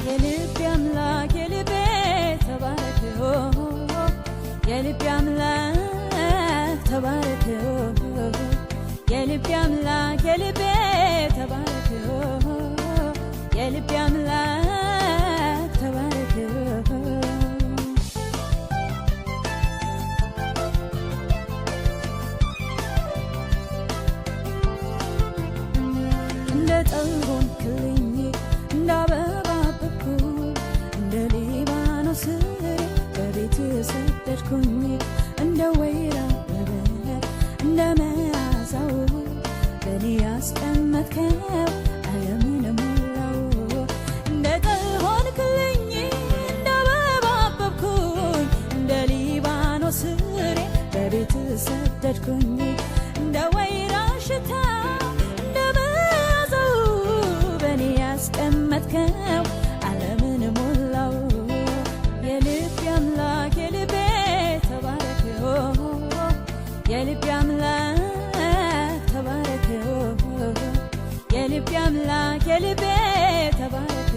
የልቤ አምላክ የልቤ ተባረክ፣ የልቤ አምላክ ተባረክ፣ የልቤ አምላክ የልቤ ተባረክ፣ የልቤ አምላክ ተባረክ። እንደ ጠል ሆንክልኝ፣ እንደ አበባ አበብኩ፣ እንደ ሊባኖስ ስሬ በቤት ሰደድኩኝ፣ እንደ ወይራ አበበ እንደ መዓዛው በእኔ ያስቀመጥከው ዓለምን ሞላው። እንደ ጠል ሆንክልኝ፣ እንደ አበባ አበብኩኝ፣ እንደ ሊባኖስ ስሬ በቤት ሰደድኩኝ፣ እንደ ወይራ ሽታ እንደ መዓዛው በእኔ ያስቀመጥከው ዓለምን ሞላው። የልቤ አምላክ የልቤ ተባረክ፣ የልቤ አምላክ ተባረክ፣ የልቤ አምላክ የልቤ ተባረክ፣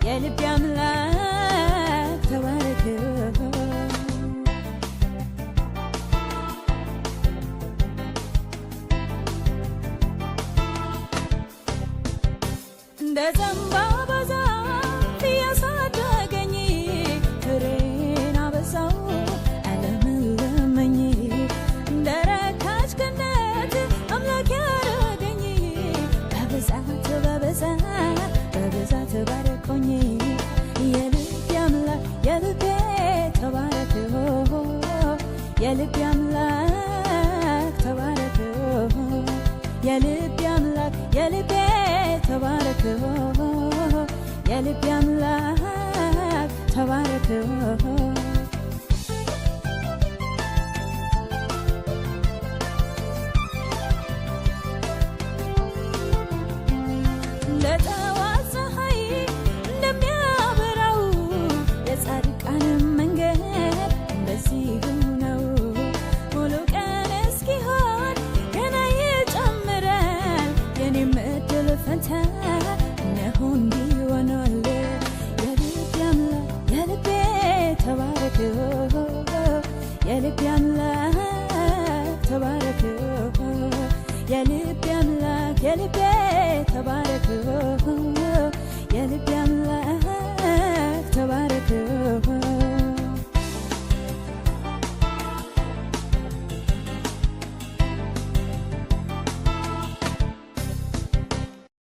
የልቤ አምላክ ተባረክ። እንደ ዘንባባ ዛፍ እያሳደገኝ ፍሬን አበዛው አለመለመኝ፣ እንደ ረካች ገነት አምላክ ያረገኝ በብዛት በብዛት በብዛት ባረኮኝ። የልቤ አምላክ የልቤ ተባረክ፣ የልቤ አምላክ ተባረክ፣ የልቤ አምላክ የልቤ ተባረክ፣ የልቤ አምላክ ተባረክ።